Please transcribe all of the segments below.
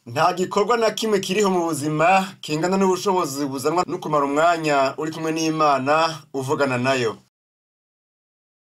Nta gikorwa na kimwe kiriho mu buzima kingana n'ubushobozi buzanwa no kumara umwanya uri kumwe n'Imana uvugana nayo.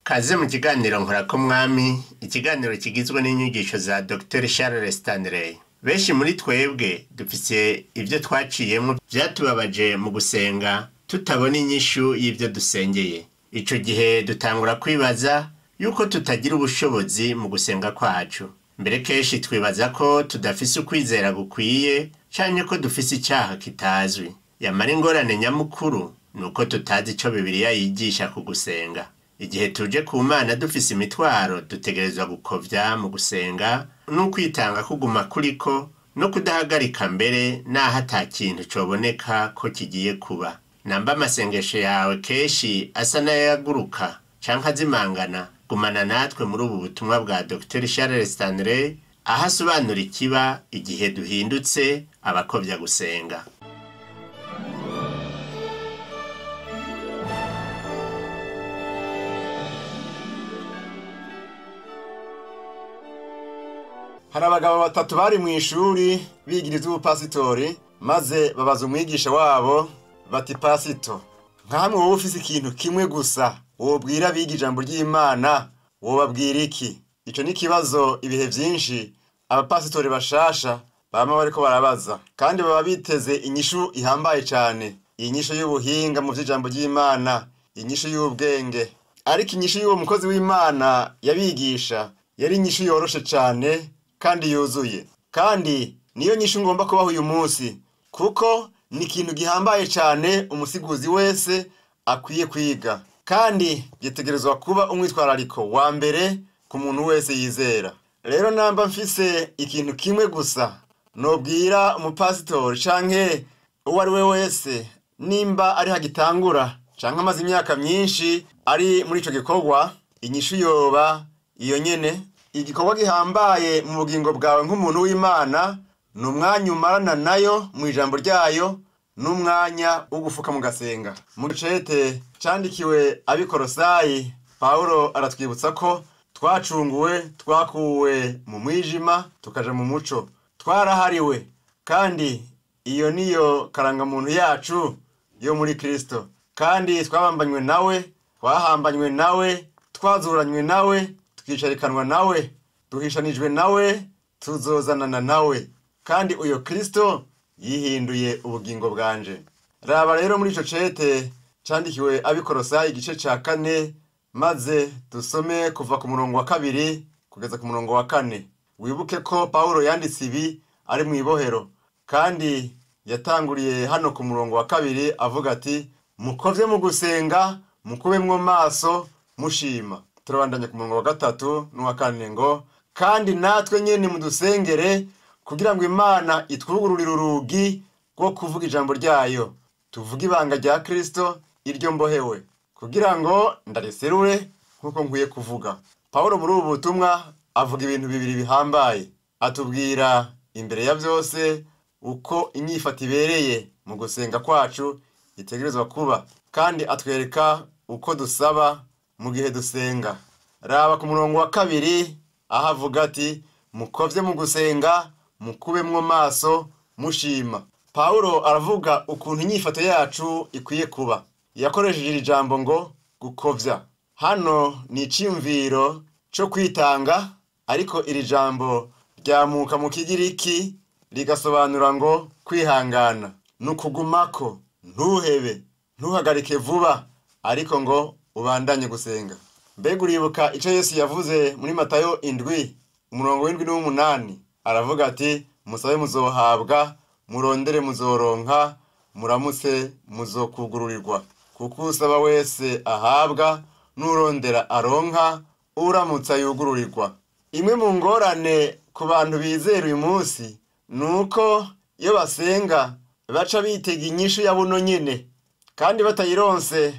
Kaze mu kiganiro Nkorako Mwami, ikiganiro kigizwe n'inyigisho za Dr Charles Stanley. Benshi muri twebwe dufise ivyo twaciyemwo vyatubabaje mu gusenga tutabona inyishu y'ivyo dusengeye. Ico gihe dutangura kwibaza yuko tutagira ubushobozi mu gusenga kwacu. Mbere kenshi twibaza ko tudafise ukwizera gukwiye canke ko dufise icaha kitazwi. Yamara ingorane nyamukuru ni uko tutazi ico Bibiliya yigisha ku gusenga. Igihe tuje ku Mana dufise imitwaro, dutegerezwa gukovya mu gusenga n'ukwitanga kuguma kuriko no kudahagarika mbere n'aho ata kintu coboneka ko kigiye kuba. Namba amasengesho yawe kenshi asa n'ayaguruka canke azimangana, gumana natwe muri ubu butumwa bwa Dr Charles Stanley, aho asobanura ikiba igihe duhindutse abakovya gusenga. Hari abagabo batatu bari mw'ishuri bigira ivy'ubupasitori, maze babaza umwigisha wabo bati: "Pasito, nka hamwe wowe ufise ikintu kimwe gusa wobwira abiga ijambo ry'Imana, wobabwira iki?" Ico ni ikibazo ibihe vyinshi abapasitori bashasha bama bariko barabaza, kandi baba biteze inyishu ihambaye cane, inyishu y'ubuhinga mu vy'ijambo ry'Imana, inyishu y'ubwenge. Ariko inyishu y'uwo mukozi w'Imana yabigisha yari inyishu yoroshe cane kandi yuzuye, kandi niyo nyishu ngomba kubaho uyu munsi, kuko ni ikintu gihambaye cane umusiguzi wese akwiye kwiga, kandi gitegerezwa kuba umwitwarariko wa mbere ku muntu wese yizera. Rero namba mfise ikintu kimwe gusa nobwira umupasitori canke uwo ari we wese, nimba ari hagitangura canke amaze imyaka myinshi ari muri ico gikorwa, inyishu yoba iyo nyene. Igikorwa gihambaye mu bugingo bwawe nk'umuntu w'Imana ni umwanya umarana nayo mu ijambo ryayo, n'umwanya wo gufuka mu gasenga. Mu cete candikiwe ab'Ikorosayi, Pawulo aratwibutsa ko twacunguwe, twakuwe mu mwijima tukaja mu muco, twarahariwe, kandi iyo niyo karangamuntu yacu yo muri Kristo, kandi twabambanywe nawe, twahambanywe nawe, twazuranywe nawe, twicarikanwa nawe, duhishanijwe nawe, tuzozanana nawe, kandi uyo Kristo yihinduye ubugingo bwanje. Raba rero muri ico cete candikiwe ab'Ikorosayi igice ca 4, maze dusome kuva ku murongo wa 2 kugeza ku murongo wa 4. Wibuke ko Pawulo yanditse ibi ari mw'ibohero, kandi yatanguriye hano ku murongo wa 2 avuga ati: "Mukovye mu gusenga, mukubemwo maso mushima." Turabandanya ku murongo wa 3 n'uwa 4 ngo: "Kandi natwe nyene mudusengere kugira ngo Imana itwugururire urugi rwo kuvuga ijambo ryayo, tuvuge ibanga rya Kristo iryo mbohewe, kugira ngo ndariserure nkuko nkwiye kuvuga." Pawulo muri ubu butumwa avuga ibintu bibiri bihambaye. Atubwira imbere ya vyose uko inyifato ibereye mu gusenga kwacu itegerezwa kuba, kandi atwereka uko dusaba mu gihe dusenga. Raba ku murongo wa 2 aho avuga ati: "Mukovye mu gusenga, mukubemwo maso mushima." Pawulo aravuga ukuntu inyifato yacu ikwiye kuba. Yakoresheje iri jambo ngo gukovya. Hano ni iciyumviro co kwitanga, ariko iri jambo ryamuka mu Kigiriki rigasobanura ngo kwihangana, ni ukugumako, ntuhebe, ntuhagarike vuba, ariko ngo ubandanye gusenga. Mbega uribuka ico Yesu yavuze muri Matayo 7 umurongo w'indwi n'uw'umunani? Aravuga ati: "Musabe muzohabwa, murondere muzoronka, muramutse muzokugururirwa. Kuko usaba wese ahabwa, n'urondera aronka, uramutsa yugururirwa." Imwe mu ngorane ku bantu bizera uyu munsi ni uko iyo basenga baca bitega inyishu ya buno nyene, kandi batayironse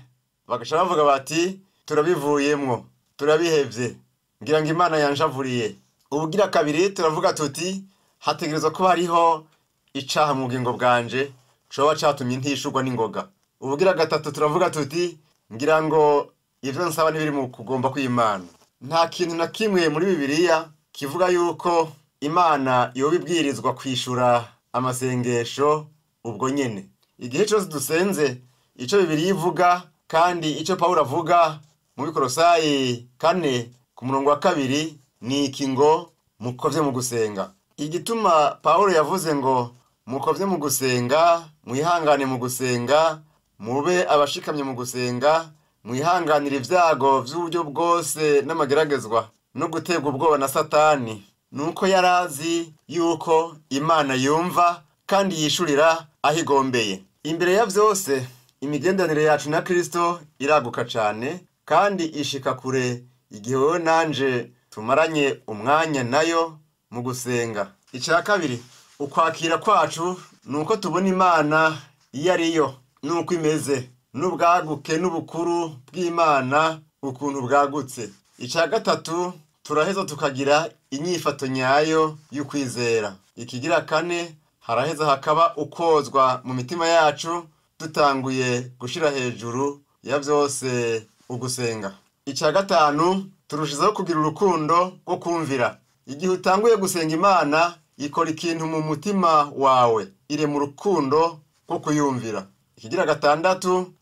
bagaca bavuga bati: "Turabivuyemwo, turabihevye, ngira ngo Imana yanshavuriye." Ubugira kabiri turavuga tuti: "Hategerezwa kuba hariho icaha mu bugingo bwanje coba catumye ntishurwa n'ingoga." Ubugira gatatu turavuga tuti: "Ngira ngo ivyo nsaba ntibiri mu kugomba kw'Imana." Nta kintu na kimwe muri Bibiliya kivuga yuko Imana yoba ibwirizwa kwishura amasengesho ubwo nyene. Igihe cyose dusenze, ico Bibiliya ivuga kandi ico Pawulo avuga mu Bikorosayi 4 ku murongo wa 2 ni iki ngo mukovye mu gusenga. Igituma Pawulo yavuze ngo mukovye mu gusenga, mwihangane mu gusenga, mube abashikamye mu gusenga, mwihanganire ibyago vy'uburyo bwose n'amageragezwa no guterwa ubwoba na Satani, nuko yarazi yuko Imana yumva kandi yishurira aho igombeye. Imbere ya vyose, imigenderanire yacu na Kristo iraguka cane kandi ishika kure igihe wewe nanje tumaranye umwanya nayo mu gusenga. Icya kabiri, ukwakira kwacu nuko tubona Imana iyo ariyo nuko imeze, n'ubwaguke n'ubukuru bw'Imana ukuntu bwagutse. Icya gatatu, turaheza tukagira inyifato nyayo y'ukwizera. Ikigira kane, haraheza hakaba ukozwa mu mitima yacu dutanguye gushira hejuru ya vyose ugusenga. Icya gatanu, turushizaho kugira urukundo rwo kumvira. Igihe utanguye gusenga Imana, ikora ikintu mu mutima wawe, ire mu rukundo rwo kuyumvira. Ikigira gatandatu,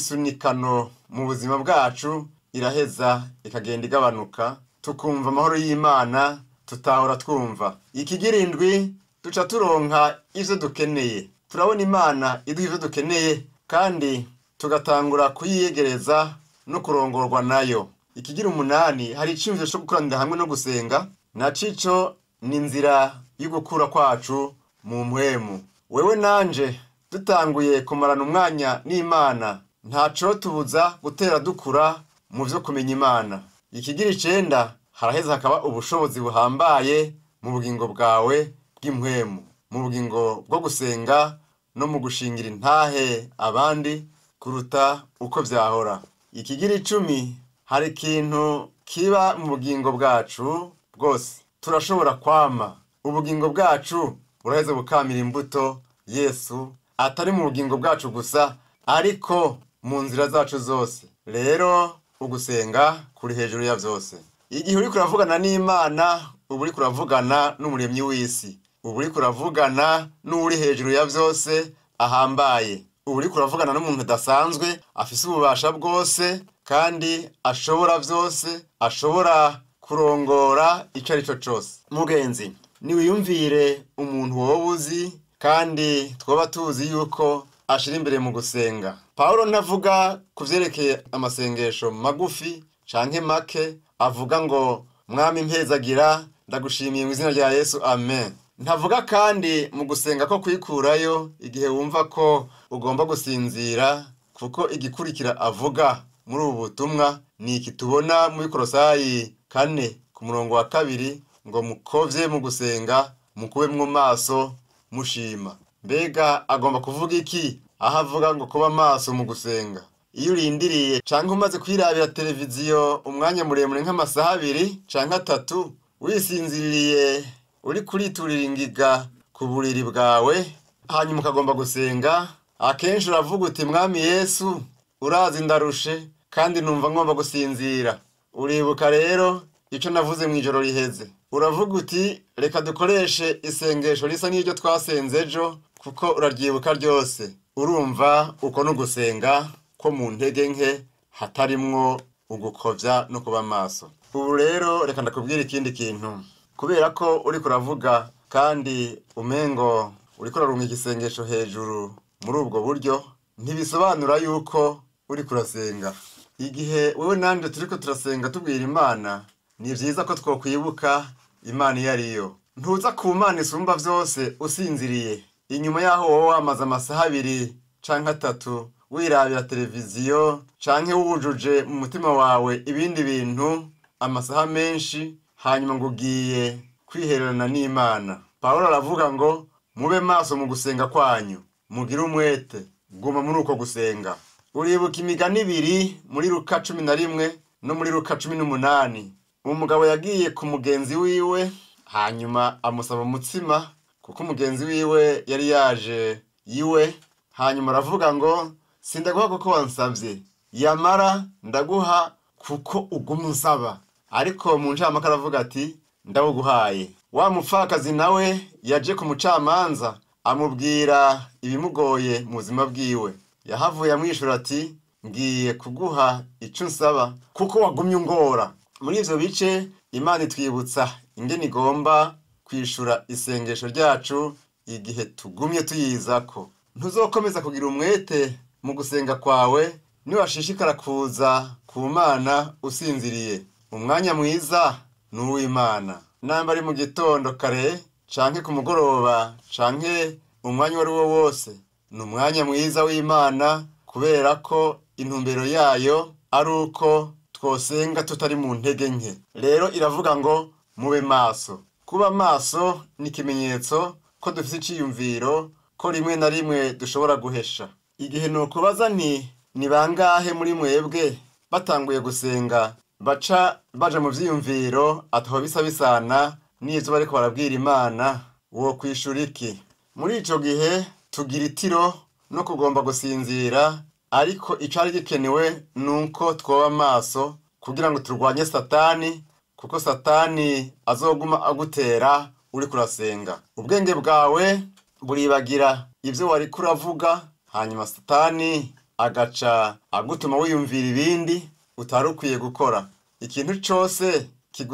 imisunikano mu buzima bwacu iraheza ikagenda igabanuka, tukumva amahoro y'Imana tutahora twumva. Ikigira indwi, duca turonka ivyo dukeneye. Turabona Imana iduha ivyo dukeneye kandi tugatangura kuyiyegereza no kurongorwa nayo. Ikigira umunani, hari iciyumviro co gukoranira hamwe no gusenga, na cico ni inzira y'ugukura kwacu mu mpwemu. Wewe nanje dutanguye kumarana umwanya n'Imana, ntaco tubuza gutera dukura mu vyo kumenya Imana. Ikigira icenda, haraheza hakaba ubushobozi buhambaye mu bugingo bwawe bw'impwemu, mu bugingo bwo gusenga no mu gushingira intahe abandi kuruta uko vyahora. Ikigira 10, hari ikintu kiba mu bugingo bwacu bwose. Turashobora kwama. Ubugingo bwacu buraheza bukamira imbuto Yesu, atari mu bugingo bwacu gusa, ariko mu nzira zacu zose. Rero ugusenga kuri hejuru ya vyose. Igihe uriko uravugana n'Imana, uba uriko uravugana n'umuremyi w'isi, uba uriko uravugana n'uri hejuru ya vyose ahambaye, uba uriko uravugana n'umuntu adasanzwe afise ububasha bwose kandi ashobora vyose, ashobora kurongora ico ari cyo cose. Mugenzi, niwiyumvire umuntu wowe uzi kandi twoba tuzi yuko ashira imbere mu gusenga. Pawulo ntavuga ku vyerekeye amasengesho magufi canke make, avuga ngo Mwami mpezagira, ndagushimiye mu izina rya Yesu, amen. Ntavuga kandi mu gusenga ko kwikurayo igihe wumva ko ugomba gusinzira, kuko igikurikira avuga muri ubu butumwa ni iki tubona muri Kolosayi 4 ku murongo wa 2 ngo mukovye mu gusenga, mukube mu maso mushima. Mbega agomba kuvuga iki aho avuga ngo kuba maso mu gusenga? Iyo urindiriye canke umaze kwirabira televiziyo umwanya muremure nk'amasaha 2 canke 3, wisinziriye uri kuriturira ingiga ku buriri bwawe, hanyuma ukagomba gusenga, akenshi uravuga uti Mwami Yesu, urazi ndarushe kandi numva ngomba gusinzira. Uribuka rero ico navuze mw'ijoro riheze. Uravuga uti reka dukoreshe isengesho risa n'iryo twasenze ejo, kuko uraryibuka ryose. Urumva uko n'ugusenga ko mu ntege nke hatarimwo ugukovya no kuba maso. Ubu rero reka ndakubwira ikindi kintu. Kubera ko uriko uravuga kandi umengo uriko urarunga igisengesho hejuru muri ubwo buryo, ntibisobanura yuko uriko urasenga. Igihe wewe nanje turiko turasenga tubwira Imana, ni vyiza ko twokwibuka Imana iyo ariyo. Ntuza ku Mana isumba vyose usinziriye. Inyuma yaho wowe wamaze amasaha 2 canke 3 wirabira televiziyo canke wujuje mu mutima wawe ibindi bintu amasaha menshi, hanyuma ngo ugiye kwihererana n'Imana. Pawulo aravuga ngo mube maso mu gusenga kwanyu, mugire umwete, guma muri uko gusenga. Uribuka imigani 2 muri Luka 11 no muri Luka 18. Umugabo yagiye ku mugenzi wiwe, hanyuma amusaba umutsima kuko umugenzi wiwe yari yaje iwe, hanyuma aravuga ngo sindaguha kuko wansavye, yamara ndaguha kuko uguma unsaba. Ariko mu ncamake aravuga ati ndawuguhaye. Wa mupfakazi nawe yaje ku mucamanza amubwira ibimugoye mu buzima bwiwe. Yahavuye amwishura ati ngiye kuguha icyo nsaba kuko wagumye ungora. Muri ivyo bice Imana itwibutsa ingene igomba kwishura isengesho ryacu igihe tugumye tuyizako. Ntuzokomeza kugira umwete mu gusenga kwawe niwashishikara kuza ku Mana usinziriye. Umwanya mwiza ni uw'Imana. Namba ari mu gitondo kare canke ku mugoroba canke umwanya uwo ari wo wose, ni umwanya mwiza w'Imana kubera ko intumbero yayo ari uko twosenga tutari mu ntege nke. Rero iravuga ngo mube maso. Kuba maso ni ikimenyetso ko dufite iciyumviro ko rimwe na rimwe dushobora guhesha. Igihe nokubaza nti ni bangahe muri mwebwe batanguye gusenga baca baja mu vyiyumviro ataho bisa bisana n'ivyo bariko barabwira Imana, wo kwishura iki? Muri ico gihe tugira itiro no kugomba gusinzira, ariko icari gikenewe nuko twoba maso kugira ngo turwanye Satani, kuko Satani azoguma agutera uriko urasenga. Ubwenge bwawe buribagira ivyo wariko uravuga, hanyuma Satani agaca agutuma wiyumvira ibindi utari ukwiye gukora. Ikintu cose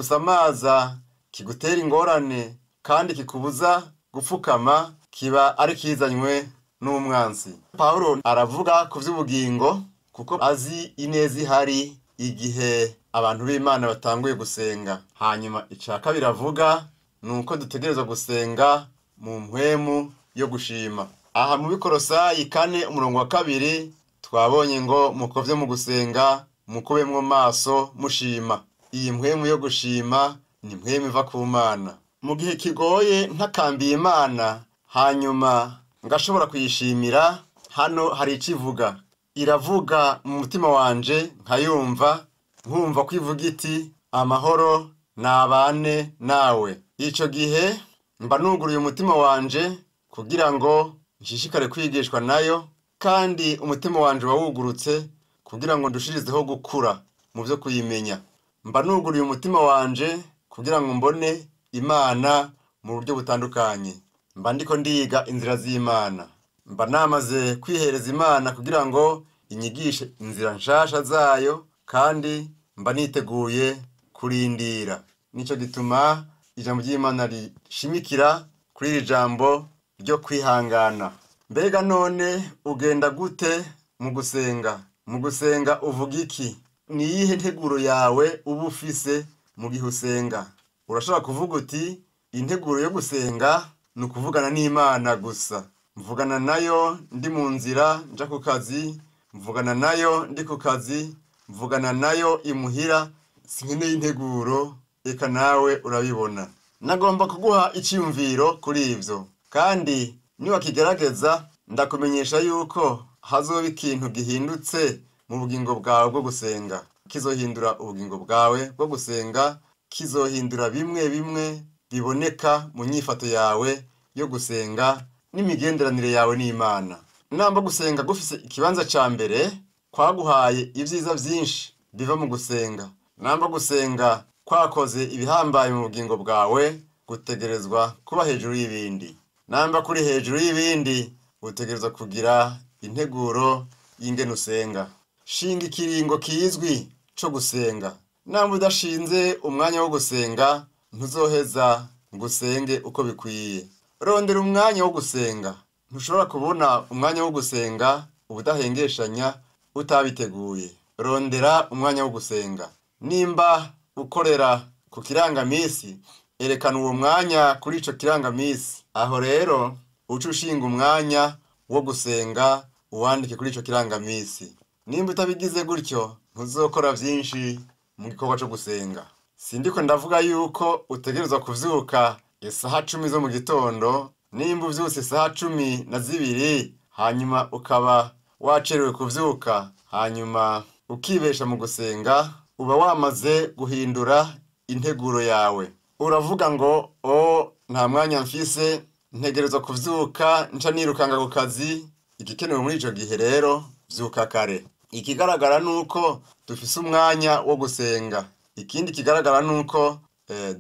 kigusamaza, kigutera ingorane kandi kikubuza gupfukama kiba ari kizanywe n'umwansi. Pawulo aravuga ku vy'ubugingo kuko azi ineza ihari igihe abantu b'Imana batanguye gusenga. Hanyuma ica kabiri avuga nuko dutegerezwa gusenga mu mpwemu yo gushima. Aha mu Bikorosayi 4 umurongo wa 2 twabonye ngo mukovye mu gusenga mukubemwo maso mushima. Iyi mpwemu yo gushima ni mpwemu iva ku Mana. Mu gihe kigoye ntakambiye Imana hanyuma ngashobora kuyishimira, hano hari icivuga. Iravuga mu mutima wanje nkayumva, nkumva kwivuga iti amahoro nabane nawe. Ico gihe mba nuguruye umutima wanje kugira ngo nshishikare kwigishwa nayo, kandi umutima wanje wawugurutse kugira ngo ndushirizeho gukura mu vyo kuyimenya. Mba nuguruye umutima wanje kugira ngo mbone Imana mu buryo butandukanye. Mba ndiko ndiga inzira z'Imana. Mba namaze kwihereza Imana kugira ngo inyigishe inzira nshasha zayo, kandi mba niteguye kurindira. Nico gituma ijambo ry'Imana rishimikira kuri iri jambo ryo kwihangana. Mbega none ugenda gute mu gusenga? Mu gusenga uvuga iki? Ni iyihe nteguro yawe uba ufise mu gihe usenga? Urashobora kuvuga uti integuro yo gusenga ni ukuvugana n'Imana gusa. Mvugana nayo ndi mu nzira nja ku kazi, mvugana nayo ndi ku kazi, mvugana nayo imuhira, sinkeneye integuro, eka nawe urabibona. Nagomba kuguha iciyumviro kuri ivyo, kandi niwakigerageza ndakumenyesha yuko hazoba ikintu gihindutse mu bugingo bwawe bwo gusenga. Kizohindura ubugingo bwawe bwo gusenga, kizohindura bimwe bimwe biboneka mu nyifato yawe yo gusenga n'imigenderanire yawe n'Imana. Namba gusenga gufise ikibanza ca mbere kwaguhaye ivyiza vyinshi biva mu gusenga. Namba gusenga kwakoze ibihambaye mu bugingo bwawe, gutegerezwa kuba hejuru y'ibindi. Namba kuri hejuru y'ibindi, utegerezwa kugira integuro y'ingene usenga. Shinga ikiringo kizwi co gusenga. Namba udashinze umwanya wo gusenga, ntuzoheza ngo usenge uko bikwiye. Rondera umwanya wo gusenga. Ntushobora kubona umwanya wo gusenga ubudahengeshanya utabiteguye. Rondera umwanya wo gusenga. Nimba ukorera ku kirangamisi, erekana uwo mwanya kuri ico kirangamisi. Aho rero uca ushinga umwanya wo gusenga uwandike kuri ico kirangamisi. Nimba utabigize gutyo, ntuzokora vyinshi mu gikorwa co gusenga. Sindiko ndavuga yuko utegerezwa kuvyuka isaha 10 zo mu gitondo. Nimba uvyutse isaha 12 hanyuma ukaba wacerewe kuvyuka, hanyuma ukibesha mu gusenga, uba wamaze guhindura integuro yawe. Uravuga ngo o nta mwanya mfise, ntegerezwa kuvyuka nca nirukanga ku kazi. Igikenewe muri ico gihe rero, vyuka kare. Ikigaragara nuko dufise umwanya wo gusenga. Ikindi kigaragara nuko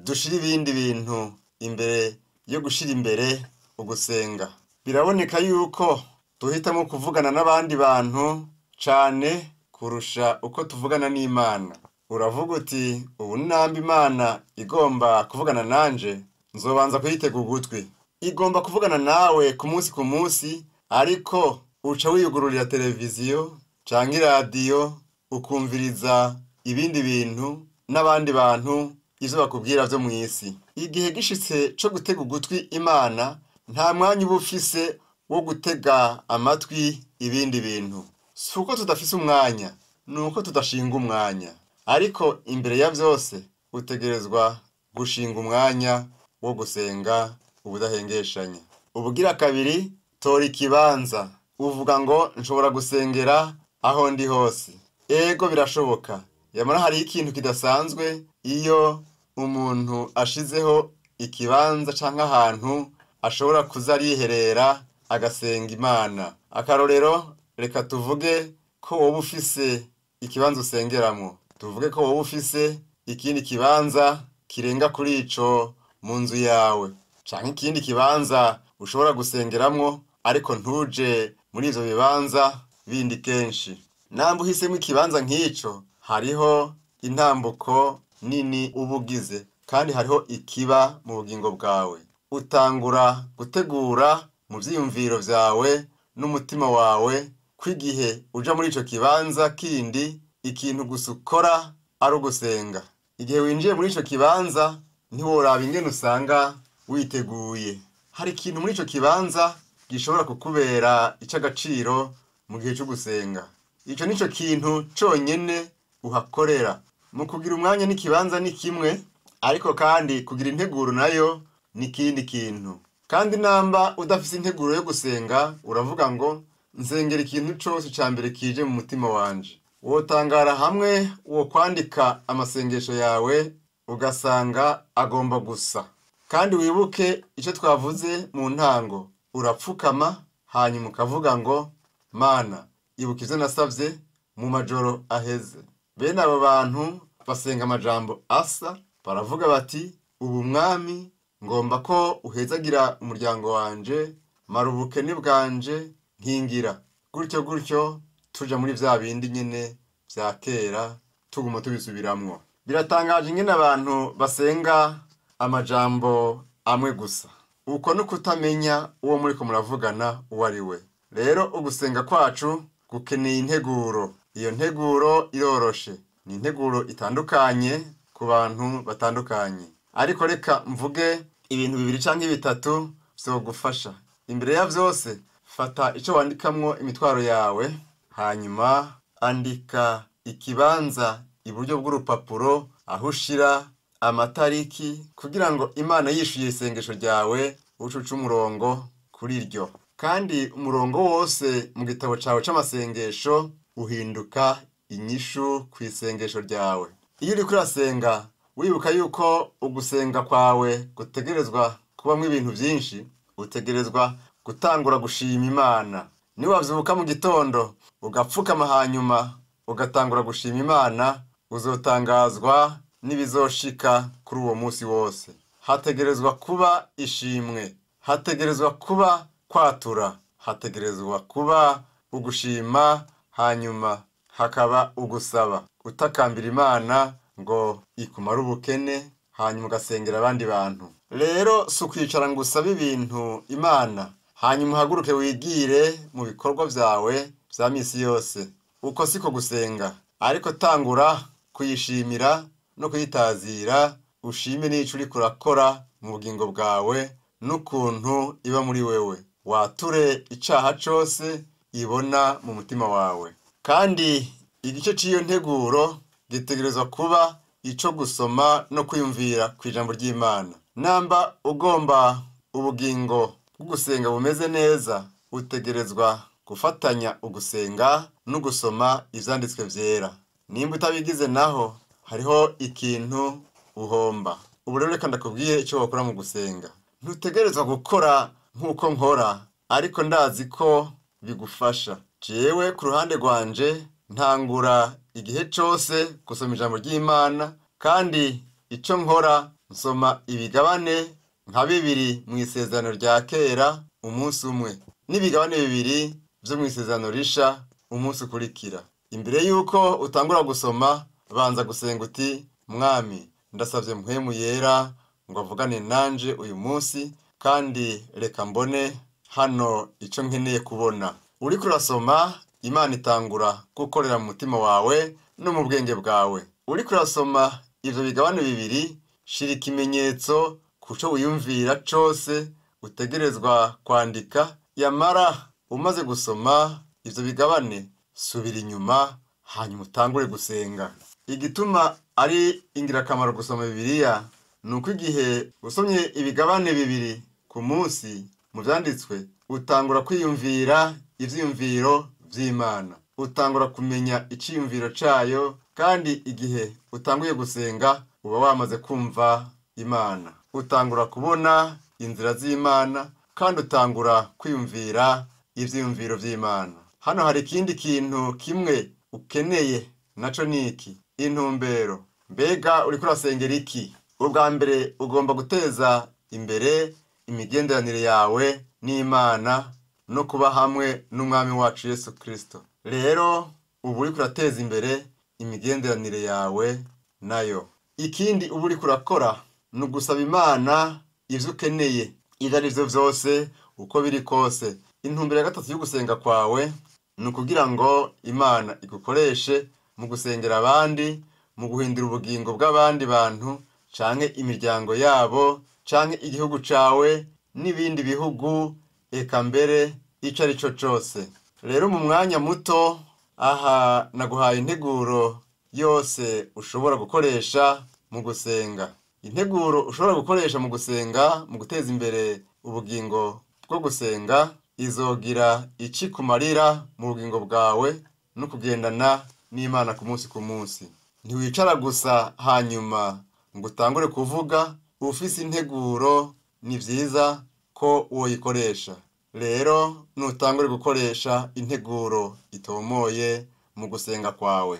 dushira ibindi bintu imbere yo gushira imbere ugusenga. Biraboneka yuko duhitamo kuvugana n'abandi bantu cane kurusha uko tuvugana n'Imana. Uravuga uti ubu namba Imana igomba kuvugana nanje, nzobanza kuyitega ugutwi. Igomba kuvugana nawe ku munsi ku munsi, ariko uca wiyugururira televiziyo canke iradiyo ukumviriza ibindi bintu n'abandi bantu ivyo bakubwira vyo mw'isi. Igihe gishitse co gutega ugutwi Imana, nta mwanya uba ufise wo gutega amatwi ibindi bintu. Si uko tudafise umwanya, ni uko tudashinga umwanya. Ariko imbere ya vyose utegerezwa gushinga umwanya wo gusenga ubudahengeshanya. Ubugira kabiri, tora ikibanza. Uvuga ngo nshobora gusengera aho ndi hose. Ego birashoboka. Yamara hariho ikintu kidasanzwe iyo umuntu ashizeho ikibanza canke ahantu ashobora kuza ariherera agasenga Imana. Akarorero, reka tuvuge ko woba ufise ikibanza usengeramwo. Tuvuge ko woba ufise ikindi kibanza kirenga kuri ico mu nzu yawe, canke ikindi kibanza ushobora gusengeramwo ariko ntuje muri ivyo bibanza bindi kenshi. Namba uhisemwo ikibanza nk'ico, hariho intambuko nini uba ugize, kandi hariho ikiba mu bugingo bwawe. Utangura gutegura mu vyiyumviro vyawe n'umutima wawe ko igihe uja muri ico kibanza kindi, ikintu gusa ukora ari ugusenga. Igihe winjiye muri ico kibanza, ntiworaba ingene usanga witeguye. Hari ikintu muri ico kibanza gishobora kukubera ic'agaciro mu gihe co gusenga. Ico nico kintu conyene uhakorera. Mu kugira umwanya n'ikibanza ni kimwe, ariko kandi kugira integuro nayo ni ikindi kintu. Kandi namba udafise integuro yo gusenga, uravuga ngo nsengera ikintu cose ca mbere kije mu mutima wanje. Wotangara hamwe wo kwandika amasengesho yawe ugasanga agomba gusa. Kandi wibuke ico twavuze mu ntango, urapfukama hanyuma ukavuga ngo Mana, ibuka ivyo nasavye mu majoro aheze. Bene abo bantu basenga amajambo asa, baravuga bati ubu mwami ngomba ko uhezagira umuryango wanje, mara ubukene bwanje, nkingira. Gutyo gutyo tuja muri vya bindi nyene vya kera, tuguma tubisubiramwo. Biratangaje ingene abantu basenga amajambo amwe gusa. Uko no kutamenya uwo muriko muravugana uwo ari we. Rero ugusenga kwacu gukeneye integuro. Iyo nteguro iroroshe. Ni integuro itandukanye ku bantu batandukanye. Ariko reka mvuge ibintu bibiri canke bitatu vyogufasha. Imbere ya vyose, fata ico wandikamwo imitwaro yawe, hanyuma andika ikibanza iburyo bw'urupapuro aho ushira amatariki kugira ngo Imana yishuye isengesho ryawe ucuce umurongo kuri iryo. Kandi umurongo wose mu gitabo cawe c'amasengesho uhinduka inyishu ku isengesho ryawe. Iyo uriko urasenga wibuka yuko ugusenga kwawe gutegerezwa kubamwo ibintu vyinshi, utegerezwa gutangura gushima Imana. Niwavyuka mu gitondo ugapfukama hanyuma ugatangura gushima Imana, uzotangazwa n'ibizoshika kuri uwo munsi wose. Hategerezwa kuba ishimwe, hategerezwa kuba kwatura, hategerezwa kuba ugushima, hanyuma hakaba ugusaba. Utakambira Imana ngo ikumare ubukene, hanyuma ugasengera abandi bantu. Rero si ukwicara ngo usabe ibintu Imana, hanyuma uhaguruke wigire mu bikorwa vyawe vya misi yose. Uko siko gusenga, ariko tangura kuyishimira no kuyitazira, ushime n'ico uriko urakora mu bugingo bwawe n'ukuntu iba muri wewe. Wature icaha cose ibona mu mutima wawe. Kandi igice c'iyo nteguro gitegerezwa kuba ico gusoma no kwiyumvira kw'ijambo ry'Imana. Namba ugomba ubugingo bw'ugusenga bumeze neza, utegerezwa gufatanya ugusenga no gusoma ivyanditswe vyera. Nimba utabigize naho, hariho ikintu uhomba. Ubu rero reka ndakubwire ico wokora mu gusenga. Ntutegerezwa gukora nk'uko nkora, ariko ndazi ko bigufasha. Jewe ku ruhande rwanje ntangura igihe cose gusoma ijambo ry'Imana, kandi ico nkora nsoma ibigabane Nka bibiri mu isezerano rya kera umunsi umwe, n'ibigabane bibiri vyo mu isezerano risha umunsi ukurikira. Imbere yuko utangura gusoma, banza gusenga uti: Mwami, ndasavye Mpwemu Yera ngo avugane nanje uyu munsi, kandi reka mbone hano ico nkeneye kubona. Uriko urasoma, Imana itangura gukorera mu mutima wawe no mu bwenge bwawe. Uriko urasoma ivyo bigabane bibiri, shira ikimenyetso kuco wiyumvira cose utegerezwa kwandika. Yamara umaze gusoma ivyo bigabane, subira inyuma hanyuma utangure gusenga. Igituma ari ingirakamaro gusoma Bibiliya ni uko igihe usomye ibigabane bibiri ku munsi mu vyanditswe, utangura kwiyumvira ivyiyumviro vy'Imana, utangura kumenya iciyumviro cayo, kandi igihe utanguye gusenga uba wamaze kumva Imana, utangura kubona inzira z'Imana, kandi utangura kwiyumvira ivyiyumviro vy'Imana. Hano hari ikindi kintu kimwe ukeneye, naco niki? Intumbero. Mbega uriko urasengera iki? Ubwa mbere ugomba guteza imbere imigenderanire yawe n'Imana no kuba hamwe n'Umwami wacu Yesu Kristo. Rero ubu uriko urateza imbere imigenderanire yawe nayo. Ikindi uba uriko urakora ni ugusaba Imana ivyo ukeneye, ivyo ari vyo vyose, uko biri kose. Intumbero ya gatatu yo gusenga kwawe ni ukugira ngo Imana igukoreshe mu gusengera abandi, mu guhindura ubugingo bw'abandi bantu canke imiryango yabo canke igihugu cawe n'ibindi bihugu, eka mbere ico ari cyo cose. Rero mu mwanya muto aha naguhaye integuro yose ushobora gukoresha mu gusenga. Integuro ushobora gukoresha mu gusenga, mu guteza imbere ubugingo bwo gusenga, izogira ici kumarira mu bugingo bwawe no kugendana n'Imana ku munsi ku munsi. Ntiwicara gusa hanyuma ngo utangure kuvuga. Ufise integuro ni vyiza ko woyikoresha. Rero nutangure gukoresha integuro itomoye mu gusenga kwawe.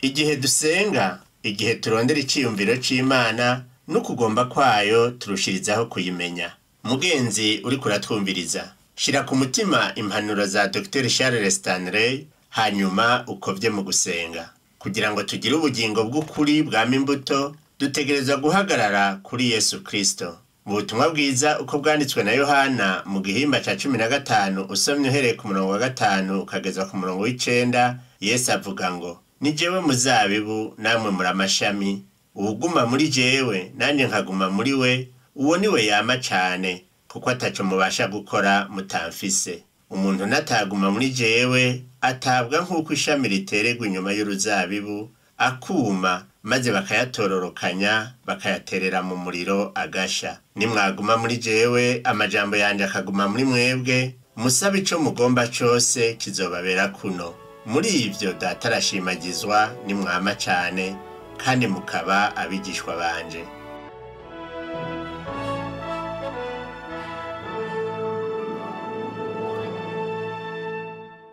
Igihe dusenga, igihe turondera iciyumviro c'Imana n'ukugomba kwayo, turushirizaho kuyimenya. Mugenzi uriko uratwumviriza, shira ku mutima impanuro za Dr Charles Stanley, hanyuma ukovye mu gusenga. Kugira ngo tugire ubugingo bw'ukuri bwama imbuto, dutegerezwa guhagarara kuri Yesu Kristo. Mu butumwa bwiza uko bwanditswe na Yohana mu gihimba ca 15, usomye uhereye ku murongo wa 5 ukageza ku murongo w'9, Yesu avuga ngo: Ni jewe muzabibu, namwe muri amashami. Uwuguma muri jewe, nanjye nkaguma muri we, uwo ni we yama cane, kuko ataco mubasha gukora mutamfise. Umuntu nataguma muri jewe, atabwa nk'uko ishami ritererwa inyuma y'uruzabibu, akuma, maze bakayatororokanya, bakayaterera mu muriro agasha. Nimwaguma muri jewe, amajambo yanje akaguma muri mwebwe, musabe ico mugomba cose kizobabera kuno. Muri ivyo Data arashimagizwa, nimwama cane, kandi mukaba abigishwa banje.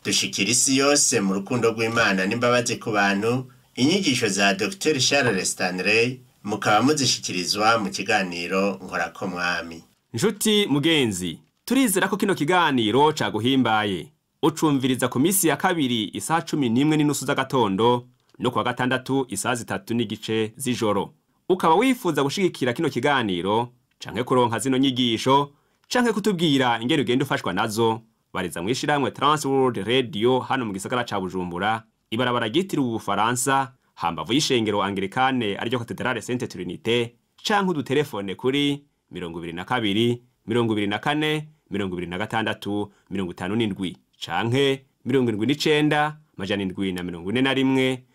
Dushikira isi yose mu rukundo rw'Imana n'imbabazi ku bantu. Inyigisho za Dr Charles Stanley mukaba muzishikirizwa mu kiganiro Nkorako Mwami. Nshuti mugenzi, turizera ko kino kiganiro caguhimbaye. Ucumviriza ku misi ya kabiri isaha 11:30 z'agatondo no kuwa gatandatu isaha 3:15 z'ijoro. Ukaba wifuza gushigikira kino kiganiro canke kuronka zino nyigisho canke kutubwira ingene ugenda ufashwa nazo, bariza mwishirahamwe Transworld Radio hano mu gisagara ca Bujumbura, ibarabara ryitiriwe Ubufaransa, hambavu y'ishengero Anglikane ariryo Katedrale Sainte Trinité, canke udutelefone kuri 22 24 26 57 canke 79 741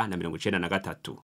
993.